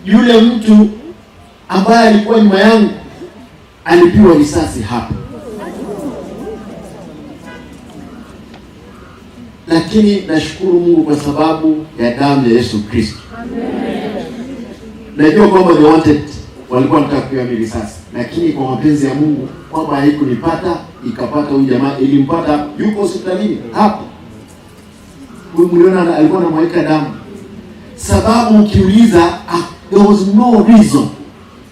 Yule mtu ambaye alikuwa nyuma yangu alipigwa risasi hapa, lakini nashukuru Mungu kwa sababu ya damu ya Yesu Kristo. Najua kwamba they wanted, walikuwa wanataka kupiga mimi risasi, lakini kwa mapenzi ya Mungu kwamba haikunipata, ikapata huyu jamaa, ilimpata, yuko hospitalini hapo. Huyu mliona alikuwa anamweka damu. Sababu ukiuliza, there was no reason,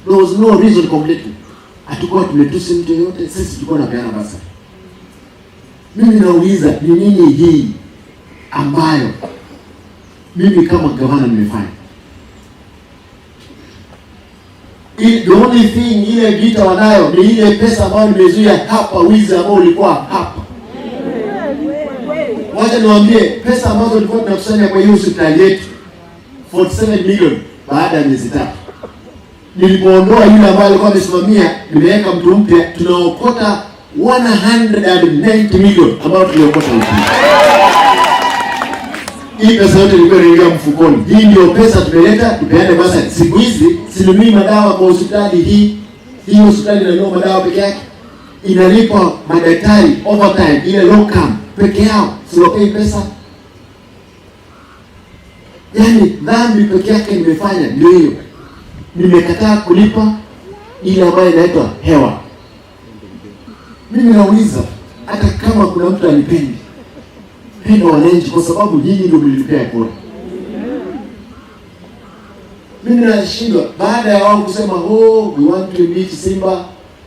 there was no reason completely. Hatukuwa tumetusi mtu yoyote, sisi tulikuwa tunapeana basa. Mimi nauliza ni nini hii ambayo mimi kama gavana nimefanya? The only thing ile vita wanayo ni ile pesa ambayo nimezuia hapa, wizi ambao ulikuwa hapa. Wacha niwaambie, pesa ambazo tulikuwa tunakusanya kwa hiyo hospitali yetu 47 million baada ya miezi 3. Nilipoondoa yule ambaye alikuwa amesimamia, nimeweka mtu mpya, tunaokota 190 million ambayo tuliokota huko. Hii pesa yote ilikuwa inaingia mfukoni. Hii ndio pesa tumeleta tupeane basi. Siku hizi sinunui madawa kwa hospitali hii. Hii hospitali inanunua madawa peke yake. Inalipa madaktari overtime, ile locum peke yao. Siwapei pesa. Yaani dhambi peke yake nimefanya ndio hiyo. Nimekataa kulipa ile ambayo inaitwa hewa. Mimi nauliza hata kama kuna mtu anipendi, penda wananchi kwa sababu nyinyi ndio mlilipea kura. Mimi nashindwa baada ya wao kusema oh, we want to meet Simba,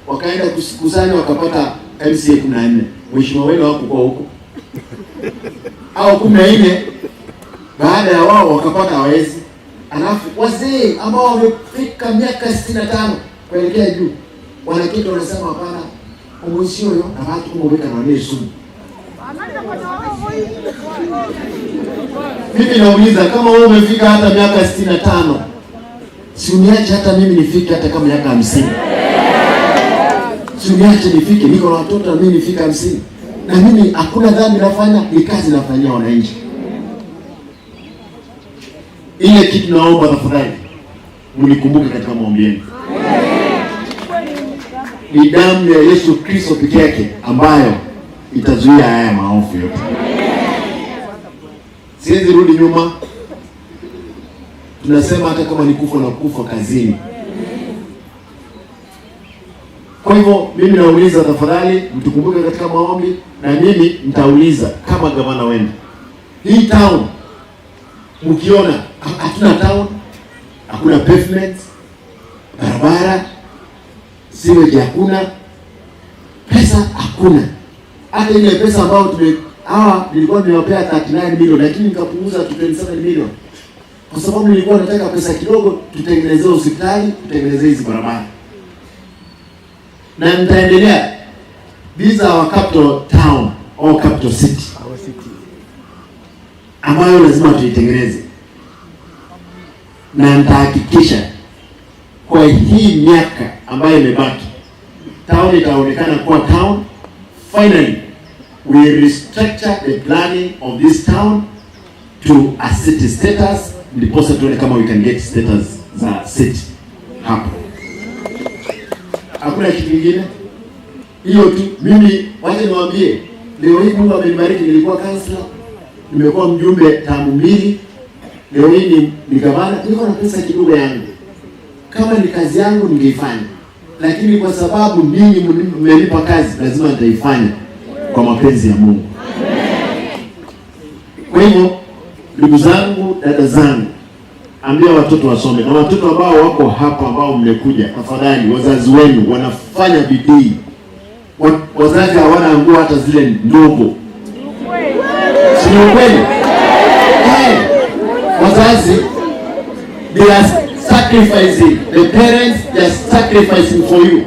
wakaenda kukusanya wakapata MCA 14. Mheshimiwa wenu hakukuwa huko. Au 14 baada ya wao wakapata hawezi. Alafu wazee ambao wamefika miaka 65 kuelekea juu wanaketi wanasema hapana, umuisio yo na watu kumweka na wale sumu. Mimi nauliza kama wewe umefika hata miaka 65, si uniache hata mimi nifike hata kama miaka 50. Si uniache nifike, niko na watoto na mimi nifike 50. Na mimi hakuna dhambi nafanya, ni kazi nafanyia wananchi. Ile kitu naomba tafadhali mnikumbuke katika maombi yenu. Ni damu ya Yesu Kristo peke yake ambayo itazuia haya maovu yote. Siwezi rudi nyuma. Tunasema hata kama ni kufa na kufa kazini. Kwa hivyo mimi nauliza tafadhali mtukumbuke katika maombi, na mimi nitauliza kama gavana wenu. Hii town mkiona hatuna town, hakuna pavement, barabara, sewage hakuna, pesa hakuna. Hata ile pesa ambayo hawa nilikuwa nimewapea 39 million lakini nikapunguza to 27 million. Kwa sababu nilikuwa nataka pesa kidogo tutengenezee hospitali, tutengenezee hizi barabara. Na nitaendelea. These are our capital town or capital city. Our city. Ambayo lazima tuitengeneze. Na nitahakikisha kwa hii miaka ambayo imebaki town itaonekana kuwa town. Finally we restructure the planning of this town to a city status, ndiposa tuone kama we can get status za city hapo. Hakuna kitu kingine, hiyo tu. Mimi wacha niwaambie, leo hii Mungu amenibariki, nilikuwa councillor, nimekuwa mjumbe tamu 2, leo hii ni gavana, niko na pesa kidogo yangu. Kama ni kazi yangu ningeifanya, lakini kwa sababu ninyi mmenipa kazi, lazima nitaifanya kwa mapenzi ya Mungu. Kwa hivyo ndugu zangu, dada zangu, ambia watoto wasome, na watoto ambao wako hapa ambao mmekuja, tafadhali wazazi wenu wanafanya bidii. Wazazi hawana nguo hata zile ndogo, si ni kweli? Wazazi they are sacrificing, the parents they are sacrificing for you.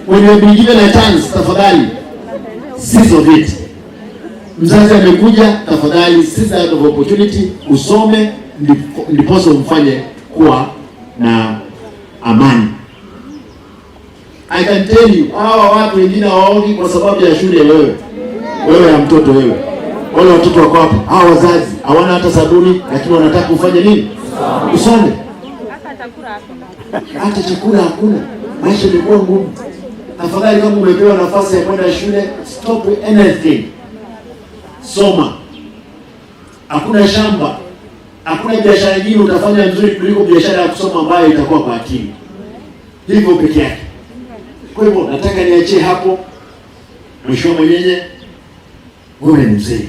When you have been given a chance, tafadhali seize of it. Mzazi amekuja, tafadhali seize that of opportunity, usome ndiposa umfanye kuwa na amani. I can tell you, hawa watu wengine hawaogi kwa sababu ya shule. Wewe, wewe ya mtoto wewe, wale watoto wako hapa, hawa wazazi hawana hata sabuni, lakini wanataka ufanye nini? Usome. Hata chakula hakuna, maisha imekuwa ngumu. Tafadhali, kama umepewa nafasi ya kwenda shule, stop anything, soma. Hakuna shamba, hakuna biashara nyingine utafanya nzuri kuliko biashara ya kusoma ambayo itakuwa kwa akili, hivyo peke yake. Kwa hivyo nataka niachie hapo. Mheshimiwa Mwenyenye, wewe ni mzee,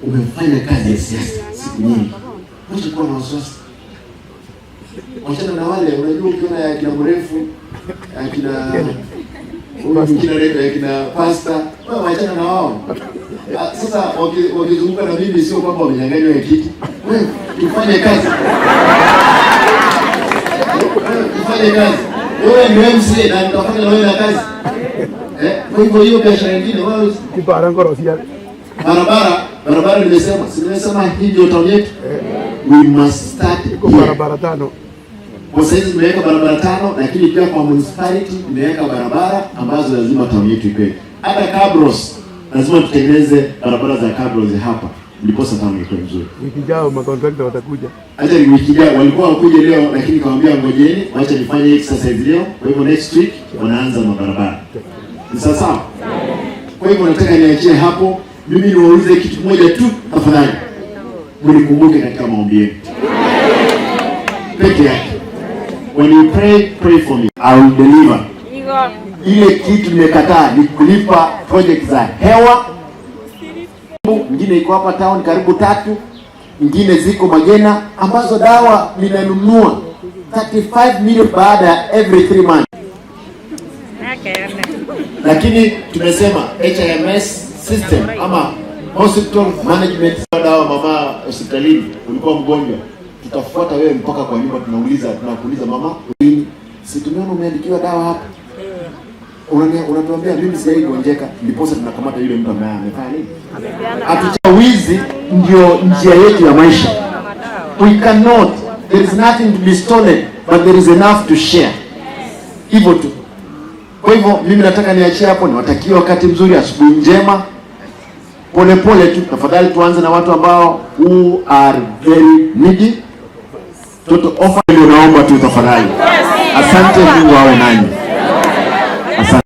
umefanya kazi ya siasa siku nyingi, wacha kuwa na wasiwasi, wachana na wale. Unajua, ukiona ya kina mrefu, ya kina huyu mwingine anaitwa ya kina pasta, wewe wachana na wao. Ah, sasa wakizunguka na mimi, sio kwamba wamenyang'anywa ya kiti. Wewe tufanye kazi, wewe tufanye kazi. Wewe ndio MCA na nitafanya na wewe na kazi. Kwa hivyo hiyo biashara nyingine wewe barabara barabara, nimesema, si nimesema hii ndio town yetu. We must start Iko here. Barabara tano. Kwa saizi nimeweka barabara tano, lakini pia kwa municipality nimeweka barabara ambazo lazima town yetu ikuwe. Hata Kabros lazima tutengeneze barabara za Kabros hapa, ndiposa town ikuwe mzuri. Wiki ijayo makontrakta watakuja. Hata ni wiki ijayo walikuwa wakuja leo, lakini nikamwambia ngojeni, wacha nifanye exercise leo. Kwa hivyo next week wanaanza mabarabara. Ni sawa sawa? Kwa hivyo nataka niachie hapo. Mimi niwaulize kitu kimoja tu, tafadhali, mnikumbuke katika maombi yenu peke yake. When you pray, pray for me. I will deliver. Ile kitu nimekataa ni kulipa project za hewa. Ingine iko hapa town karibu tatu, ingine ziko Magena ambazo dawa ninanunua 35 million baada ya every 3 months. Lakini tumesema HIMS system ama hospital management, dawa mama hospitalini, ulikuwa mgonjwa, tutafuata wewe mpaka kwa nyumba, tunauliza, tunakuuliza, "Mama, lini? Si tumeona umeandikiwa dawa hapa?" Unatuambia, "Mimi sijai gonjeka," ndiposa tunakamata yule mtu ambaye amefanya nini? Hatucha wizi ndio njia yetu ya maisha. We cannot, there is nothing to be stolen, but there is enough to share. Hivyo tu. Kwa hivyo mimi nataka niachie hapo, niwatakie wakati mzuri, asubuhi njema. Pole pole tu, tafadhali tuanze na watu ambao who are very needy. Toto offer ndio naomba tu tafadhali. Asante, Mungu awe nanyi.